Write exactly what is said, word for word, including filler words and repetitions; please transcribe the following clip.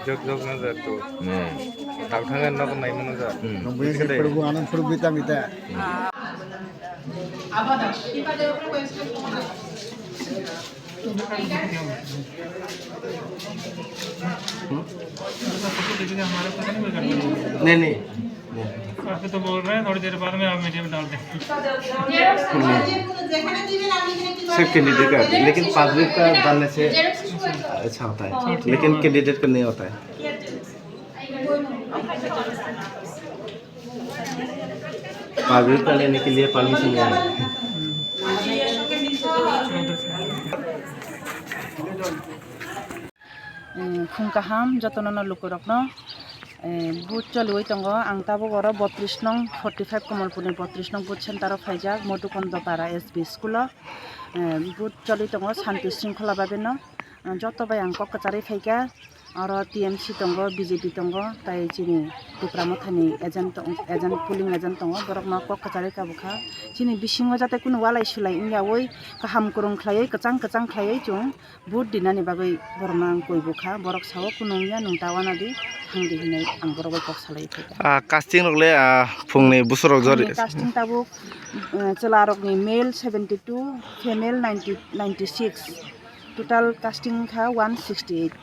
Jok jok na jar tu. Dak thang nok nai mano jar. Nang bini se purbu anang purbu bita bita. नहीं, नहीं। अभी तो बोल रहे हैं, थोड़ी देर बाद में आप मीडिया में डाल दें। सिर्फ कैंडिडेट का, लेकिन पब्लिक का डालने से अच्छा होता है, लेकिन कैंडिडेट का नहीं होता है। पब्लिक का लेने के लिए परमिशन लेना है। Phung kaham jotono no lukurokno. Booth choliwi tongo, ang tabuk oro botris nong forty five Kamalpurni botris nong booth center o phaijak, Modhukondo Para S B school o. Booth choli tongo, santi sringkhola babe no joto bai ang kok kwcharwi phaikha. Oro T M C tongo, B J P tongo, tai chini Tipra Mothani agent tong-, agent, polling agent tongo, borokno kok kwcharwi kabukha. Chini bisingo jate kunu walai sulai wngyawi kaham kwrwng khlaiwi, kwchang kwchang khlaiwi chwng vote dinani bagwi borokno ang koi bukha, borok sao kunu wngya, nwng ta wanadi, thangdi hinwi ang borok bai kok salai phaikha. Ah, casting rok le, ah, phungni busurok jori. Ani casting tabuk, eh, chwlarokni male seventy two, female ninety, ninety six, total casting wngkha one sixty eight.